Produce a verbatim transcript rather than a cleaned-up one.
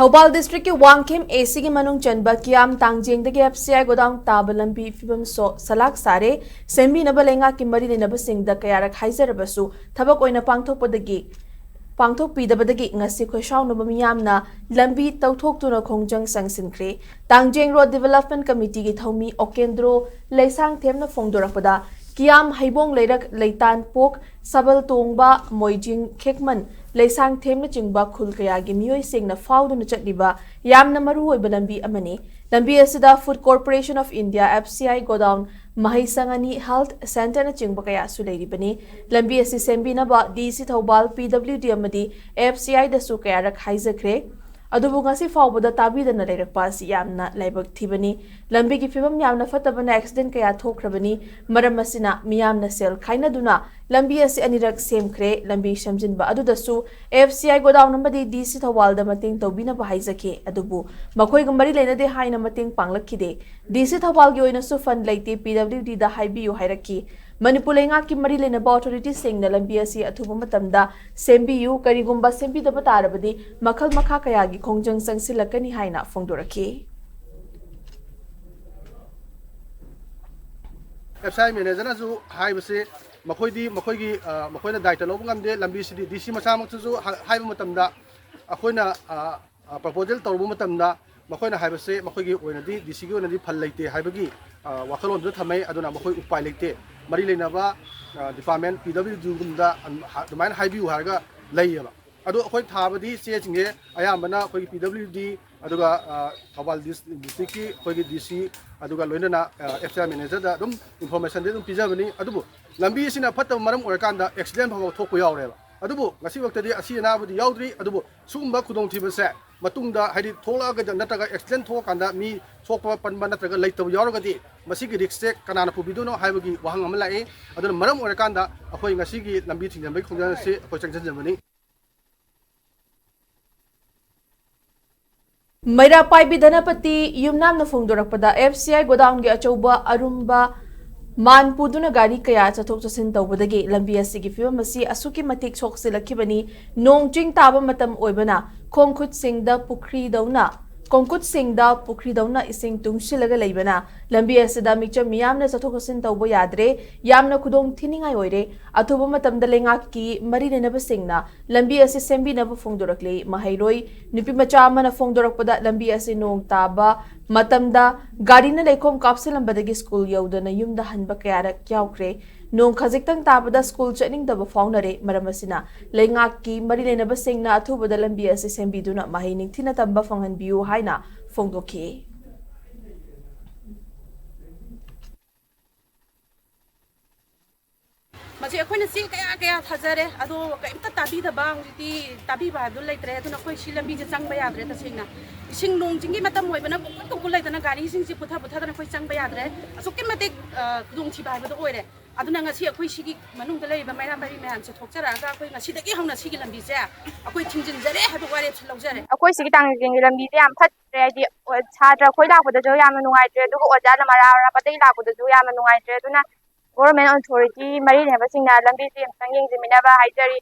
ꯊꯧꯕꯥꯜ ꯗꯤꯁꯇ꯭ꯔꯤꯛꯀꯤ ꯋꯥꯡꯈꯦꯝ ꯑꯦꯁꯤꯒꯤ ꯃꯅꯨꯡ ꯆꯟꯕ ꯀꯤꯌꯥꯝ ꯇꯥꯡꯖꯦꯡꯗꯒꯤ ꯑꯦꯐ ꯁꯤ ꯑꯥꯏ ꯒꯣꯗꯥꯎꯟ ꯇꯥꯕ ꯂꯝꯕꯤ ꯐꯤꯕꯝ ꯁꯣ ꯁꯂꯥꯛ ꯁꯥꯔꯦ꯫ ꯁꯦꯝꯕꯤꯅꯕ ꯂꯩꯉꯥꯛꯀꯤ ꯃꯔꯤ ꯂꯩꯅꯕꯁꯤꯡꯗ ꯀꯌꯥꯔꯛ ꯍꯥꯏꯖꯔꯕꯁꯨ ꯊꯕꯛ ꯑꯣꯏꯅ ꯄꯥꯡꯊꯣꯛꯄꯗꯒꯤ ꯄꯥꯡꯊꯣꯛꯄꯤꯗꯕꯗꯒꯤ ꯉꯁꯤ ꯈꯣꯏꯁꯥꯎꯅꯕ ꯃꯤꯌꯥꯝꯅ ꯂꯝꯕꯤ ꯇꯧꯊꯣꯛꯇꯨꯅ ꯈꯣꯡꯖꯪ ꯆꯪꯁꯤꯟꯈ꯭ꯔꯦ꯫ ꯇꯥꯡꯖꯦꯡ ꯔꯣꯗ ꯗꯤꯚꯦꯂꯞꯃꯦꯟ ꯀꯃꯤꯇꯤꯒꯤ ꯊꯧꯃꯤ ꯑꯣꯀꯦꯟꯗ꯭ꯔꯣ ꯂꯩꯁꯥꯡꯊꯦꯝꯅ ꯐꯣꯡꯗꯣꯔꯛꯄꯗ, ꯀꯤꯌꯥꯝ, ꯍꯩꯕꯣꯡ ꯂꯩꯔꯛ, ꯂꯩꯇꯥꯟ ꯄꯣꯛ, ꯁꯕꯜ ꯇꯣꯡꯕ, ꯃꯣꯏꯖꯤꯡ, ꯈꯦꯛꯃꯟ, ꯂꯩꯁꯥꯡꯊꯦꯝꯅꯆꯤꯡꯕ ꯈꯨꯜ ꯀꯌꯥꯒꯤ ꯃꯤꯑꯣꯏꯁꯤꯡꯅ ꯐꯥꯎꯗꯨꯅ ꯆꯠꯂꯤꯕ ꯌꯥꯝꯅ ꯃꯔꯨ ꯑꯣꯏꯕ ꯂꯝꯕꯤ ꯑꯃꯅꯤ꯫ ꯂꯝꯕꯤ ꯑꯁꯤꯗ Food Corporation of India, F C I godown, ꯃꯍꯩꯁꯪ ꯑꯅꯤ, health centreꯅꯆꯤꯡꯕ ꯀꯌꯥꯁꯨ ꯂꯩꯔꯤꯕꯅꯤ꯫ ꯂꯝꯕꯤ ꯑꯁꯤ ꯁꯦꯝꯕꯤꯅꯕ D C Thoubal, P W D ꯑꯃꯗꯤ F C I ꯗꯁꯨ ꯀꯌꯥꯔꯛ ꯍꯥꯏꯖꯈ꯭ꯔꯦ꯫ ꯑꯗꯨꯕꯨ ꯉꯁꯤ ꯐꯥꯎꯕꯗ ꯇꯥꯕꯤꯗꯅ ꯂꯩꯔꯛꯄ ꯑꯁꯤ ꯌꯥꯝꯅ ꯂꯥꯏꯕꯛ ꯊꯤꯕꯅꯤ꯫ ꯂꯝꯕꯤꯒꯤ ꯐꯤꯕꯝ ꯌꯥꯝꯅ ꯐꯠꯇꯕꯅ ꯑꯦꯛꯁꯤꯗꯦꯟ ꯀꯌꯥ ꯊꯣꯛꯈ꯭ꯔꯕꯅꯤ꯫ ꯃꯔꯝ ꯑꯁꯤꯅ ꯃꯤꯌꯥꯝꯅ ꯁꯦꯜ ꯈꯥꯏꯅꯗꯨꯅ ꯂꯝꯕꯤ ꯑꯁꯤ ꯑꯅꯤꯔꯛ ꯁꯦꯝꯈ꯭ꯔꯦ꯫ ꯂꯝꯕꯤ ꯁꯦꯝꯖꯤꯟꯕ ꯑꯗꯨꯗꯁꯨ F C I godown ꯑꯃꯗꯤ D C ꯊꯧꯕꯥꯜꯗ ꯃꯇꯦꯡ ꯇꯧꯕꯤꯅꯕ ꯍꯥꯏꯖꯈꯤ꯫ ꯑꯗꯨꯕꯨ ꯃꯈꯣꯏꯒ ꯃꯔꯤ ꯂꯩꯅꯗꯦ ꯍꯥꯏꯅ ꯃꯇꯦꯡ ꯄꯥꯡꯂꯛꯈꯤꯗꯦ꯫ D C ꯊꯧꯕꯥꯜꯒꯤ ꯑꯣꯏꯅꯁꯨ ꯐꯟ ꯂꯩꯇꯦ, P W D ꯗ ꯍꯥꯏꯕꯤꯌꯨ ꯍꯥꯏꯔꯛꯈꯤ꯫ ꯃꯅꯤꯄꯨꯔ ꯂꯩꯉꯥꯛꯀꯤ ꯃꯔꯤ ꯂꯩꯅꯕ ꯑꯣꯊꯣꯔꯤꯇꯤꯁꯤꯡꯅ ꯂꯝꯕꯤ ꯑꯁꯤ ꯑꯊꯨꯕ ꯃꯇꯝꯗ ꯁꯦꯝꯕꯤꯌꯨ, ꯀꯔꯤꯒꯨꯝꯕ ꯁꯦꯝꯕꯤꯗꯕ ꯇꯥꯔꯕꯗꯤ ꯃꯈꯜ ꯃꯈꯥ ꯀꯌꯥꯒꯤ ꯈꯣꯡꯖꯪ ꯆꯪꯁꯤꯜꯂꯛꯀꯅꯤ ꯍꯥꯏꯅ ꯐꯣꯡꯗꯣꯔꯛꯈꯤ꯫ F C I managerꯅꯁꯨ ꯍꯥꯏꯕꯁꯦ, ꯃꯈꯣꯏꯗꯤ ꯃꯈꯣꯏꯒꯤ, ꯑ, ꯃꯈꯣꯏꯅ ꯗꯥꯏꯇ ꯂꯧꯕ ꯉꯝꯗꯦ꯫ ꯂꯝꯕꯤꯁꯤꯗꯤ D C ꯃꯁꯥꯃꯛꯇꯁꯨ ꯍꯥ-, ꯍꯥꯏꯕ ꯃꯇꯝꯗ ꯑꯩꯈꯣꯏꯅ, ꯑ, ꯑ, proposal ꯇꯧꯔꯨꯕ ꯃꯇꯝꯗ ꯃꯈꯣꯏꯅ ꯍꯥꯏꯕꯁꯦ ꯃꯈꯣꯏꯒꯤ ꯑꯣꯏꯅꯗꯤ, D Cꯒꯤ ꯑꯣꯏꯅꯗꯤ ꯐꯟ ꯂꯩꯇꯦ ꯍꯥꯏꯕꯒꯤ, ꯑ, ꯋꯥꯈꯜꯂꯣꯟꯗꯨ ꯊꯝꯃꯦ꯫ ꯑꯗꯨꯅ ꯃꯈꯣꯏ ꯎꯄꯥꯏ ꯂꯩꯇꯦ꯫ ꯃꯔꯤ ꯂꯩꯅꯕ, ꯑ, department P W Dꯒꯨꯝꯕꯗ ꯑꯗꯨꯃꯥꯏꯅ ꯍꯥꯏꯕꯤꯌꯨ ꯍꯥꯏꯔꯒ ꯂꯩꯌꯦꯕ꯫ ꯑꯗꯣ ꯑꯩꯈꯣꯏ ꯊꯥꯕꯗꯤ ꯆꯦꯁꯤꯡꯁꯦ ꯑꯌꯥꯝꯕꯅ ꯑꯩꯈꯣꯏꯒꯤ P W D, ꯑꯗꯨꯒ, ꯑ, ꯊꯧꯕꯥꯜ ꯗꯤꯁ-, districtꯀꯤ ꯑꯩꯈꯣꯏꯒꯤ D C, ꯑꯗꯨꯒ ꯂꯣꯏꯅꯅ, ꯑ, F C I managerꯗ ꯑꯗꯨꯝ informationꯗꯤ ꯑꯗꯨꯝ ꯄꯤꯖꯕꯅꯤ꯫ ꯑꯗꯨꯕꯨ ꯂꯝꯕꯤ ꯑꯁꯤꯅ ꯐꯠꯇꯕ ꯃꯔꯝ ꯑꯣꯏꯔꯀꯥꯟꯗ ꯑꯦꯛꯁꯤꯗꯦꯟ ꯐꯥꯎꯕ ꯊꯣꯛꯄ ꯌꯥꯎꯔꯦꯕ꯫ ꯑꯗꯨꯕꯨ ꯉꯁꯤꯐꯥꯎꯗꯗꯤ ꯑꯁꯤ ꯑꯅꯥꯕꯗꯤ ꯌꯥꯎꯗ꯭ꯔꯤ꯫ ꯑꯗꯨꯕꯨ ꯁꯤꯒꯨꯝꯕ ꯈꯨꯗꯣꯡꯊꯤꯕꯁꯦ ꯃꯇꯨꯡꯗ, ꯍꯥꯏꯗꯤ, ꯊꯣꯛꯂꯛꯑꯒꯗꯤ ꯅꯠꯇ꯭ꯔꯒ ꯑꯦꯛꯁꯤꯗꯦꯟ ꯊꯣꯛꯑꯀꯥꯟꯗ ꯃꯤ ꯁꯣꯛꯄ ꯄꯟꯕ ꯅꯠꯇ꯭ꯔꯒ ꯂꯩꯇꯕ ꯌꯥꯎꯔꯒꯗꯤ ꯃꯁꯤꯒꯤ riskꯁꯦ ꯀꯅꯥꯅ ꯄꯨꯕꯤꯗꯣꯏꯅꯣ ꯍꯥꯏꯕꯒꯤ ꯋꯥꯍꯪ ꯑꯃ ꯂꯥꯛꯏ꯫ ꯑꯗꯨꯅ ꯃꯔꯝ ꯑꯣꯏꯔꯀꯥꯟꯗ ꯑꯩꯈꯣꯏ ꯉꯁꯤꯒꯤ ꯂꯝꯕꯤ ꯊꯤꯡꯖꯤꯟꯕꯒꯤ ꯈꯣꯡꯖꯪ ꯑꯁꯤ ꯑꯩꯈꯣꯏ ꯆꯪꯁꯤꯟꯖꯕꯅꯤ꯫ ꯃꯩꯔꯥ ꯄꯥꯏꯕꯤ ꯙꯅꯄꯇꯤ ꯌꯨꯝꯅꯥꯝꯅ ꯐꯣꯡꯗꯣꯔꯛꯄꯗ, F C I godownꯒꯤ ꯑꯆꯧꯕ ꯑꯔꯨꯝꯕ ꯃꯥꯟ ꯄꯨꯗꯨꯅ ꯒꯥꯔꯤ ꯀꯌꯥ ꯆꯠꯊꯣꯛ ꯆꯠꯁꯤꯟ ꯇꯧꯕꯗꯒꯤ ꯂꯝꯕꯤ ꯑꯁꯤꯒꯤ ꯐꯤꯕꯝ ꯑꯁꯤ ꯑꯁꯨꯛꯀꯤ ꯃꯇꯤꯛ ꯁꯣꯛꯆꯤꯜꯂꯛꯈꯤꯕꯅꯤ꯫ ꯅꯣꯡ ꯆꯤꯡ ꯇꯥꯕ ꯃꯇꯝ ꯑꯣꯏꯕꯅ ꯈꯣꯡ ꯈꯨꯠꯁꯤꯡꯗ ꯄꯨꯈ꯭ꯔꯤꯗꯧꯅ ꯈꯣꯡꯈꯨꯠꯁꯤꯡꯗ ꯄꯨꯈ꯭ꯔꯤꯗꯧꯅ ꯏꯁꯤꯡ ꯇꯨꯡꯁꯤꯜꯂꯒ ꯂꯩꯕꯅ ꯂꯝꯕꯤ ꯑꯁꯤꯗ ꯃꯤꯆꯝ ꯃꯤꯌꯥꯝꯅ ꯆꯠꯊꯣꯛ ꯆꯠꯁꯤꯟ ꯇꯧꯕ ꯌꯥꯗ꯭ꯔꯦ꯫ ꯌꯥꯝꯅ ꯈꯨꯗꯣꯡ ꯊꯤꯅꯤꯡꯉꯥꯏ ꯑꯣꯏꯔꯦ꯫ ꯑꯊꯨꯕ ꯃꯇꯝꯗ ꯂꯩꯉꯥꯛꯀꯤ ꯃꯔꯤ ꯂꯩꯅꯕꯁꯤꯡꯅ ꯂꯝꯕꯤ ꯑꯁꯤ ꯁꯦꯝꯕꯤꯅꯕ ꯐꯣꯡꯗꯣꯔꯛꯂꯤ꯫ ꯃꯍꯩꯔꯣꯏ ꯅꯨꯄꯤ ꯃꯆꯥ ꯑꯃꯅ ꯐꯣꯡꯗꯣꯔꯛꯄꯗ ꯂꯝꯕꯤ ꯑꯁꯤ ꯅꯣꯡ ꯇꯥꯕ ꯃꯇꯝꯗ ꯒꯥꯔꯤꯅ ꯂꯩꯈꯣꯝ ꯀꯥꯞꯁꯤꯜꯂꯝꯕꯗꯒꯤ ꯁ꯭ꯀꯨꯜ ꯌꯧꯗꯅ ꯌꯨꯝꯗ ꯍꯟꯕ ꯀꯌꯥꯔꯛ ꯌꯥꯎꯈ꯭ꯔꯦ꯫ ꯅꯣꯡ ꯈꯖꯤꯛꯇꯪ ꯇꯥꯕꯗ ꯁ꯭ꯀꯨꯜ ꯆꯠꯅꯤꯡꯗꯕ ꯐꯥꯎꯅꯔꯦ꯫ ꯃꯔꯝ ꯑꯁꯤꯅ ꯂꯩꯉꯥꯛꯀꯤ ꯃꯔꯤ ꯂꯩꯅꯕꯁꯤꯡꯅ ꯑꯊꯨꯕꯗ ꯂꯝꯕꯤ ꯑꯁꯤ ꯁꯦꯝꯕꯤꯗꯨꯅ ꯃꯍꯩ ꯅꯤꯡꯊꯤꯅ ꯇꯝꯕ ꯐꯪꯍꯟꯕꯤꯌꯨ ꯍꯥꯏꯅ ꯐꯣꯡꯗꯣꯛꯈꯤ꯫ ꯃꯁꯤ ꯑꯩꯈꯣꯏꯅ ꯆꯦ ꯀꯌꯥ ꯀꯌꯥ ꯊꯥꯖꯔꯦ, ꯑꯗꯣ ꯀꯔꯤꯝꯇ ꯇꯥꯕꯤꯗꯕ, ꯍꯧꯖꯤꯛꯇꯤ ꯇꯥꯕꯤꯕ ꯍꯥꯏꯕꯗꯨ ꯂꯩꯇ꯭ꯔꯦ꯫ ꯑꯗꯨꯅ ꯑꯩꯈꯣꯏ ꯁꯤ ꯂꯝꯕꯤꯁꯦ ꯆꯪꯕ ꯌꯥꯗ꯭ꯔꯦ꯫ ꯇꯁꯦꯡꯅ ꯏꯁꯤꯡ ꯅꯣꯡ ꯆꯤꯡꯒꯤ ꯃꯇꯝ ꯑꯣꯏꯕꯅ ꯄꯨꯡꯀꯨꯠ ꯄꯨꯡꯀꯨꯠ ꯂꯩꯗꯅ ꯒꯥꯔꯤꯁꯤꯡꯁꯦ ꯄꯨꯊ ꯄꯨꯊꯗꯅ ꯑꯩꯈꯣꯏ ꯆꯪꯕ ꯌꯥꯗ꯭ꯔꯦ꯫ ꯑꯁꯨꯛꯀꯤ ꯃꯇꯤꯛ ꯑ, ꯈꯨꯗꯣꯡꯊꯤꯕ ꯍꯥꯏꯕꯗꯨ ꯑꯣꯏꯔꯦ꯫ ꯑꯗꯨꯅ ꯉꯁꯤ ꯑꯩꯈꯣꯏ ꯁꯤꯒꯤ ꯃꯅꯨꯡꯗ ꯂꯩꯔꯤꯕ ꯃꯩꯔꯥ ꯄꯥꯏꯕꯤ ꯃꯌꯥꯝꯁꯦ ꯊꯣꯛꯆꯔꯛꯑꯒ ꯑꯩꯈꯣꯏ ꯉꯁꯤꯗꯒꯤ ꯍꯧꯅ ꯁꯤꯒꯤ ꯂꯝꯕꯤꯁꯦ ꯑꯩꯈꯣꯏ ꯊꯤꯡꯖꯤꯟꯖꯔꯦ ꯍꯥꯏꯕ ꯋꯥꯔꯦꯞꯁꯦ ꯂꯧꯖꯔꯦ꯫ ꯑꯩꯈꯣꯏ ꯁꯤꯒꯤ ꯇꯥꯡꯖꯤꯡꯒꯤ ꯂꯝꯕꯤꯁꯦ ꯌꯥꯝ ꯐꯠꯇ꯭ꯔꯦ, ꯍꯥꯏꯗꯤ ꯁꯥꯇ꯭ꯔ ꯑꯩꯈꯣꯏ ꯂꯥꯛꯄꯗꯁꯨ ꯌꯥꯝꯅ ꯅꯨꯡꯉꯥꯏꯇ꯭ꯔꯦ, ꯑꯗꯨꯒ ꯑꯣꯖꯥ ꯅꯃꯥꯟꯅꯕ ꯑꯇꯩ ꯂꯥꯛꯄꯗꯁꯨ ꯌꯥꯝꯅ ꯅꯨꯡꯉꯥꯏꯇ꯭ꯔꯦ꯫ ꯑꯗꯨꯅ ꯒꯣꯚꯔꯟꯃꯦꯟ ꯑꯣꯊꯣꯔꯤꯇꯤ ꯃꯔꯤ ꯂꯩꯅꯕꯁꯤꯡꯅ ꯂꯝꯕꯤꯁꯦ ꯑꯃꯨꯛꯇꯪ ꯌꯦꯡꯁꯤꯟꯕꯤꯅꯕ ꯍꯥꯏꯖꯔꯤ꯫